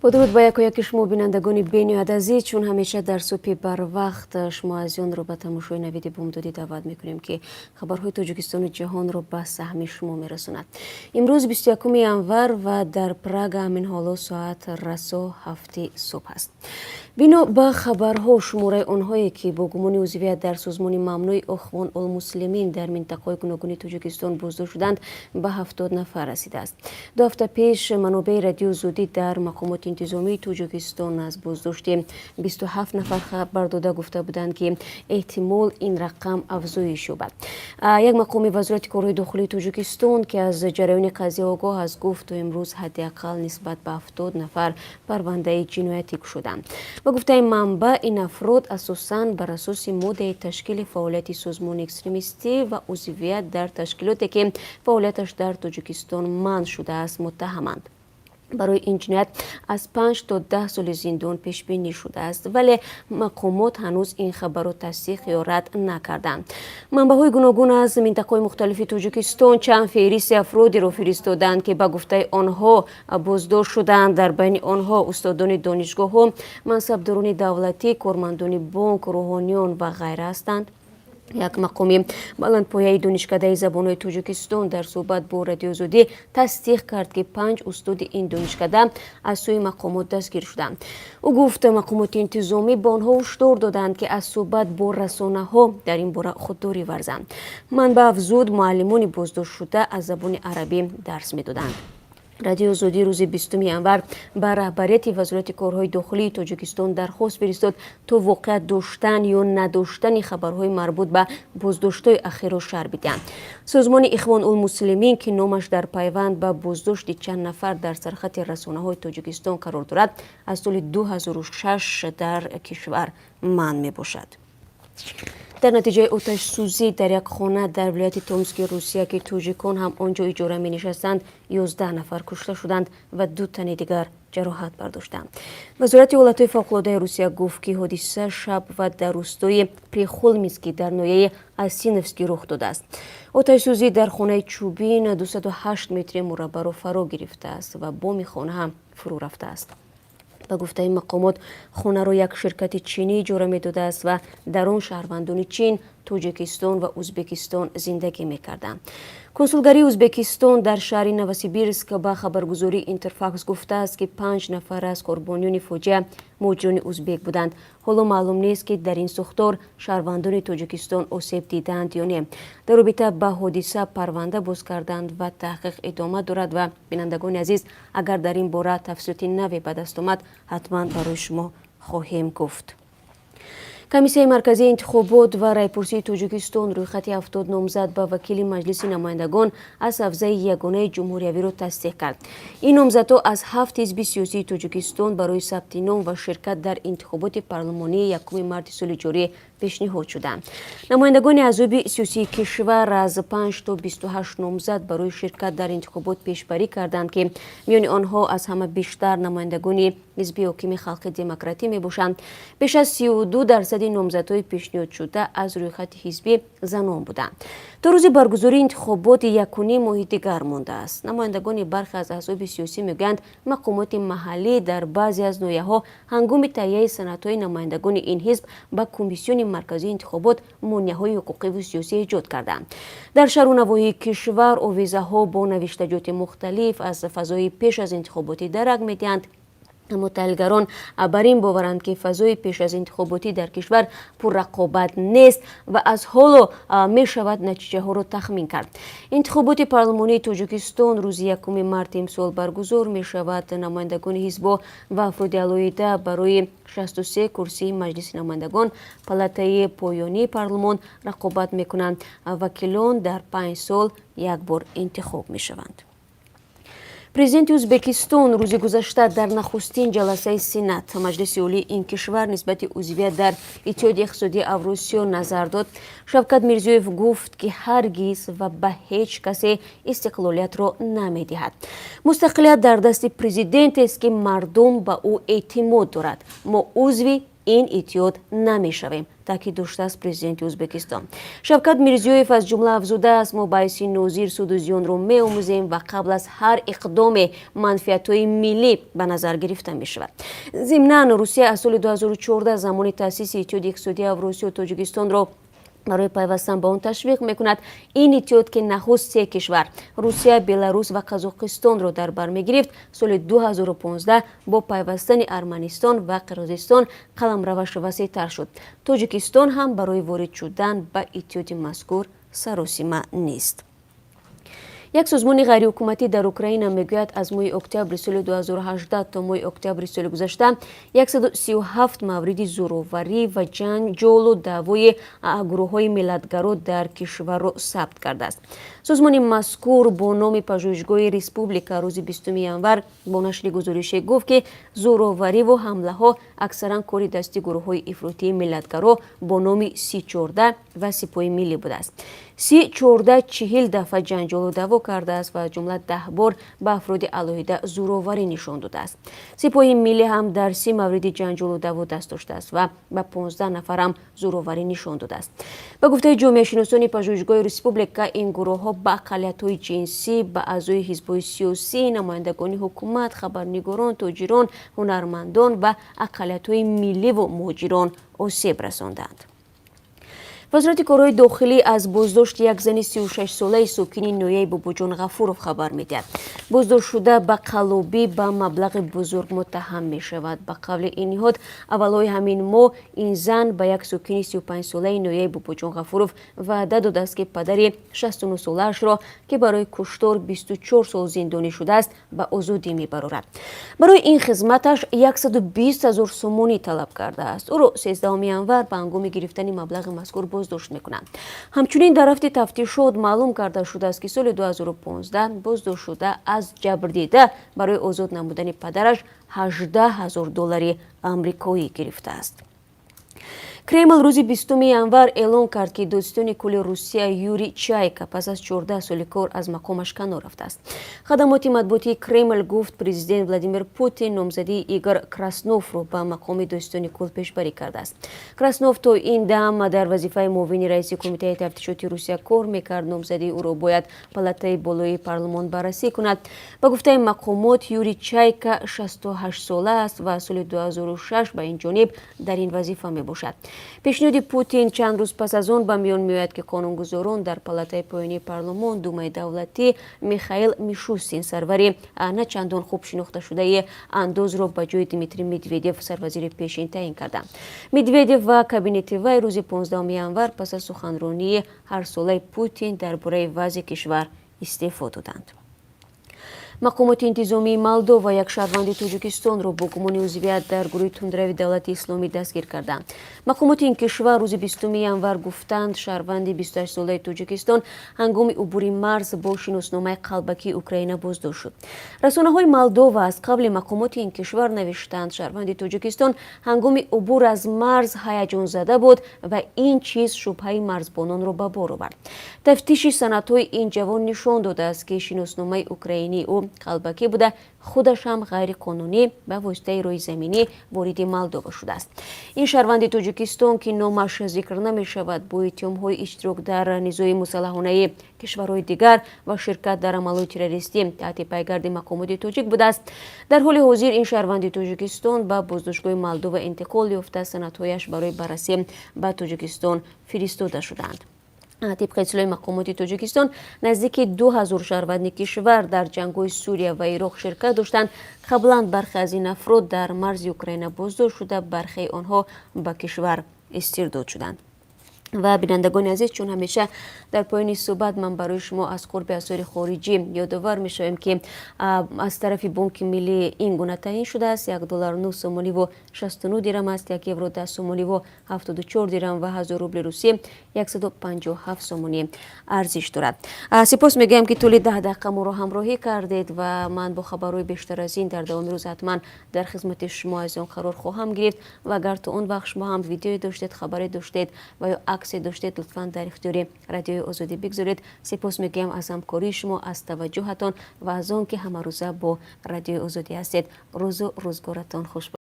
Бо дуруд ба якояки шумо, бинандагони бениҳоят азиз. Чун ҳамеша дар субҳи барвақт шумо азизонро ба тамошои «Навиди бомдодӣ» даъват мекунем, ки хабарҳои Тоҷикистону ҷаҳонро ба саҳми шумо мерасонад. Имрӯз 21 январ ва дар Прага ҳамин ҳоло соат расо 7-и субҳ аст. Бино ба хабарҳо, шумораи онҳое, ки бо гумони узвият дар созмони мамнӯи Охвон улмуслимин дар минтақаҳои гуногуни Тоҷикистон боздошт шуданд, ба 70 нафар расидааст. 2 ҳафта пеш манобеи Радиои Озодӣ дар мақомоти интизомии Тоҷикистон аз боздошти 27 нафар хабар дода, гуфта буданд, ки эҳтимол ин рақам афзоиш ёбад. Як мақоми Вазорати корҳои дохилии Тоҷикистон, ки аз ҷараёни қазия огоҳ аст, гуфт, то имрӯз ҳадди ақал нисбат ба 70 нафар парвандаи ҷиноятӣ кушоданд. Ба гуфтаи манбаъ, ин афрод асосан бар асоси моддаи ташкили фаъолияти созмони экстремистӣ ва узвият дар ташкилоте, ки фаъолияташ дар Тоҷикистон манъ шудааст, муттаҳаманд. Барои ин ҷиноят аз 5 то 10 соли зиндон пешбинӣ шудааст, вале мақомот ҳанӯз ин хабарро тасдиқ ё рад накарданд. Манбаъҳои гуногун аз минтақаҳои мухталифи Тоҷикистон чанд феҳристи афродеро фиристоданд, ки ба гуфтаи онҳо боздошт шуданд. Дар байни онҳо устодони донишгоҳҳо, мансабдорони давлатӣ, кормандони бонк, рӯҳониён ва ғайра ҳастанд. Як мақоми баландпояи Донишкадаи забонҳои Тоҷикистон дар суҳбат бо Радиои Озодӣ тасдиқ кард, ки панҷ устоди ин донишкада аз сӯи мақомот дастгир шуданд. Ӯ гуфт, мақомоти интизомӣ ба онҳо ҳушдор доданд, ки аз суҳбат бо расонаҳо дар ин бора худдорӣ варзанд. Манбаъ афзуд, муаллимони боздоштшуда аз забони арабӣ дарс медоданд. Радиои Озодӣ рӯзи 20 январ ба раҳбарияти Вазорати корҳои дохилии Тоҷикистон дархост фиристод, то воқеат доштан ё надоштани хабарҳои марбут ба боздоштҳои ахирро шарҳ бидиҳанд. Созмони Ихвон улмуслимин, ки номаш дар пайванд ба боздошти чанд нафар дар сархати расонаҳои Тоҷикистон қарор дорад, аз соли 2006 дар кишвар манъ мебошад. Дар натиҷаи оташсӯзӣ дар як хона дар вилояти Томски Русия, ки тоҷикон ҳам он ҷо иҷора менишастанд, 11 нафар кушта шуданд ва ду тани дигар ҷароҳат бардоштанд. Вазорати ҳолатҳои фавқулодаи Русия гуфт, ки ҳодиса шаб ва дар рустои Прихолминский дар ноҳияи Асиновский рух додааст. Оташсӯзӣ дар хонаи чӯбин 208 метри мураббаъро фаро гирифтааст ва боми хона ҳам фурӯ рафтааст. Ба гуфтаи мақомот, хонаро як ширкати чинӣ иҷора медодааст ва дар он шаҳрвандони Чин, Тоҷикистон ва Ӯзбекистон зиндагӣ мекарданд. Консулгарии Ӯзбекистон дар шаҳри Новосибирск ба хабаргузории Интерфакс гуфтааст, ки панҷ нафар аз қурбониёни фоҷиа муҳоҷирони ӯзбек буданд. Ҳоло маълум нест, ки дар ин сӯхтор шаҳрвандони Тоҷикистон осеб дидаанд ё не. Дар робита ба ҳодиса парванда боз карданд ва таҳқиқ идома дорад. Ва, бинандагони азиз, агар дар ин бора тафсилоти наве ба даст омад, ҳатман барои шумо хоҳем гуфт. Комиссияи марказии интихобот ва райпурсии Тоҷикистон рӯйхати 70 номзад ба вакили Маҷлиси намояндагон аз ҳавзаи ягонаи ҷумҳуриявиро тасдиқ кард. Ин номзадҳо аз ҳафт ҳизби сиёсии Тоҷикистон барои сабти ном ва ширкат дар интихоботи парлумонии 1 марти соли ҷорӣ пешниҳод шуданд. Намояндагони аҳзоби сиёсии кишвар аз 5 то 28 номзад барои ширкат дар интихобот пешбарӣ карданд, ки миёни онҳо аз ҳама бештар намояндагони ҳизби ҳокими Халқи демократӣ мебошанд. Беш аз 32 дарсади номзадҳои пешниҳодшуда аз рӯйхати ҳизбӣ занон буданд. То рӯзи баргузории интихобот 1,5 моҳи дигар мондааст. Намояндагони бархе аз аҳзоби сиёсӣ мегӯянд, мақомоти маҳаллӣ дар баъзе аз ноҳияҳо ҳангоми таҳияи санадҳои намояндагони ин ҳизб ба Комиссиони марказии интихобот монеаҳои ҳуқуқиву сиёсӣ эҷод карданд. Дар шаҳру навоҳии кишвар овезаҳо бо навиштаҷоти мухталиф аз фазои пеш аз интихоботӣ дарак медиҳанд. Аммо таҳлилгарон бар ин боваранд, ки фазои пеш аз интихоботӣ дар кишвар пуррақобат нест ва аз ҳоло мешавад натиҷаҳоро тахмин кард. Интихоботи парлумонии Тоҷикистон рӯзи 1 марти имсол баргузор мешавад. Намояндагони ҳизбҳо ва афроди алоҳида барои 63 курсии Маҷлиси намояндагон, палатаи поёнии парлумон, рақобат мекунанд. Вакилон дар 5 сол як бор интихоб мешаванд. Президенти Ӯзбекистон рӯзи гузашта дар нахустин ҷаласаи Сенат, маҷлиси олии ин кишвар, нисбати узвият дар Иттиҳоди иқтисодии Авросиё назар дод. Шавкат Мирзиёев гуфт, ки ҳаргиз ва ба ҳеҷ касе истиқлолиятро намедиҳад. Мустақилият дар дасти президентест, ки мардум ба ӯ эътимод дорад. Мо узви ин иттиҳод намешавем, таъкид кард. Таъкид доштааст президенти Ӯзбекистон. Шавкат Мирзиёев аз ҷумла афзудааст: мо ба ҳайси нозир суду зиёнро меомӯзем ва қабл аз ҳар иқдоме манфиатҳои миллӣ ба назар гирифта мешавад. Зимнан, Русия аз соли 2014, замони таъсиси Иттиҳоди иқтисодии Авросиё, Тоҷикистонро барои пайвастан ба он ташвиқ мекунад. Ин иттиҳод, ки нахуст се кишвар — Русия, Беларус ва Қазоқистонро дар бар мегирифт, соли 2015 бо пайвастани Арманистон ва Қирғизистон қаламраваш васеътар шуд. Тоҷикистон ҳам барои ворид шудан ба иттиҳоди мазкур саросима нест. Як созмони ғайриҳукуматӣ дар Украина мегӯяд, аз моҳи октябри соли 2018 то моҳи октябри соли гузашта 137 мавриди зӯроварӣ ва ҷанҷолу даъвои гурӯҳҳои миллатгаро дар кишварро сабт кардааст. Созмони мазкур бо номи Пажӯҳишгоҳи Республика рӯзи 20 январ бо нашри гузорише гуфт, ки зӯровариву ҳамлаҳо аксаран кори дасти гурӯҳҳои ифротии миллатгаро бо номи Си-14 ва Сипоҳи миллӣ будааст. Си-14 40 дафъа ҷанҷолу даъво кардааст ва аз ҷумла 10 бор ба афроди алоҳида зӯроварӣ нишон додааст. Сипоҳи миллӣ ҳам дар 30 мавриди ҷанҷолу даъво даст доштааст ва ба 15 нафарам зӯроварӣ нишон додааст. Ба гуфтаи ҷомеашиносони Пажӯҳишгоҳи Республика, ин гурӯҳҳо ба ақаллиятҳои ҷинсӣ, ба аъзои ҳизбҳои сиёсӣ, намояндагони ҳукумат, хабарнигорон, тоҷирон, ҳунармандон ва ақаллиятҳои милливу муҳоҷирон осеб расонданд. Вазорати корҳои дохилӣ аз боздошти як зани 36-солаи сокини ноҳияи Бобоҷон Ғафуров хабар медиҳад. Боздоштшуда ба қаллобӣ ба маблағи бузург муттаҳам мешавад. Ба қавли ин ниҳод, аввалҳои ҳамин моҳ ин зан ба як сокини 35-солаи ноҳияи Бобоҷон Ғафуров ваъда додааст, ки падари 69-солаашро, ки барои куштор 24 сол зиндонӣ шудааст, ба озодӣ мебарорад. Барои ин хизматаш 120 ҳазор сомонӣ талаб кардааст. Ӯро 13 январ ба ҳангоми гирифтани маблағи мазкур боздошт мекунанд. Ҳамчунин дар рафти тафтишот маълум карда шудааст, ки соли 2015 боздоштшуда аз ҷабрдида барои озод намудани падараш 18 ҳазор доллари амрикоӣ гирифтааст. Кремл рӯзи 20 январ эълон кард, ки додситони кулли Русия Юрий Чайка пас аз 14 соли кор аз мақомаш канор рафтааст. Хадамоти матбуотии Кремл гуфт, президент Владимир Путин номзадии Игор Красновро ба мақоми додситони кулл пешбарӣ кардааст. Краснов то ин дам дар вазифаи муовини раиси Кумитаи тафтишоти Русия кор мекард. Номзадии ӯро бояд палатаи болоии парлумон баррасӣ кунад. Ба гуфтаи мақомот, Юрий Чайка 68 сола аст ва соли 2006 ба ин ҷониб дар ин вазифа мебошад. Пешниҳоди Путин чанд рӯз пас аз он ба миён меояд, ки қонунгузорон дар палатаи поёнии парлумон, Думаи давлатӣ, Михаил Мишустин, сарвари на чандон хуб шинохташудаи андозро, ба ҷои Дмитрий Медведев, сарвазири пешин, таъин карданд. Медведев ва кабинети вай рӯзи 15 январ пас аз суханронии ҳарсолаи Путин дар бораи вазъи кишвар истеъфо доданд. Мақомоти интизомии Молдова як шаҳрванди Тоҷикистонро бо гумони узвият дар гурӯҳи тундрави Давлати Исломӣ дастгир карданд. Мақомоти ин кишвар рӯзи 20 январ гуфтанд, шаҳрванди 28-солаи Тоҷикистон ҳангоми убури марз бо шиносномаи қалбакии Украина боздошт шуд. Расонаҳои Молдова аз қавли мақомоти ин кишвар навиштанд, шаҳрванди Тоҷикистон ҳангоми убур аз марз ҳаяҷонзада буд ва ин чиз шубҳаи марзбононро ба бор овард. Тафтиши санадҳои ин ҷавон нишон додааст, ки шиносномаи украинии ӯ қалбакӣ буда, худаш ҳам ғайриқонунӣ ба воситаи роҳи заминӣ вориди Молдова шудааст. Ин шаҳрванди Тоҷикистон, ки номаш зикр намешавад, бо иттиҳомҳои иштирок дар низои мусаллаҳонаи кишварҳои дигар ва ширкат дар амалҳои террористӣ таҳти пайгарди мақомоти тоҷик будааст. Дар ҳоли ҳозир ин шаҳрванди Тоҷикистон ба боздоштгоҳи Молдова интиқол ёфта, санадҳояш барои баррасӣ ба Тоҷикистон фиристода шудаанд. Тибқи иттилои мақомоти Тоҷикистон, наздики 2000 шаҳрванди кишвар дар ҷангҳои Сурия ва Ироқ ширкат доштанд. Қаблан бархе аз ин афрод дар марзи Украина боздошт шуда, бархеи онҳо ба кишвар истирдод шуданд. Ва бинандагони азиз, чун ҳамеша дар поёни суҳбат ман барои шумо аз қурби асъори хориҷӣ ёдовар мешавем, ки аз тарафи Бонки Миллӣ ин гуна таъин шудааст: 1 доллар 9 сомониву 69 дирам аст, 1 евро 10 сомониву 74 дирам ва 1000 рубли русӣ 157 сомонӣ арзиш дорад. Сипос мегӯям, ки тӯли 10 дақиқа моро ҳамроҳӣ кардед, ва ман бо хабарҳои бештар аз ин дар давоми рӯз ҳатман дар хизмати шумо азизон қарор хоҳам гирифт. Ва агар то он вақт шумо ҳам видеое доштед, хабаре доштед ва ё аксе доштед, лутфан дар ихтиёри Радиои Озодӣ бигзоред. Сипос мегӯям аз ҳамкории шумо, аз таваҷҷӯҳатон ва аз он ки ҳамарӯза бо Радиои Озодӣ ҳастед. Рӯзу рӯзгоратон хуш.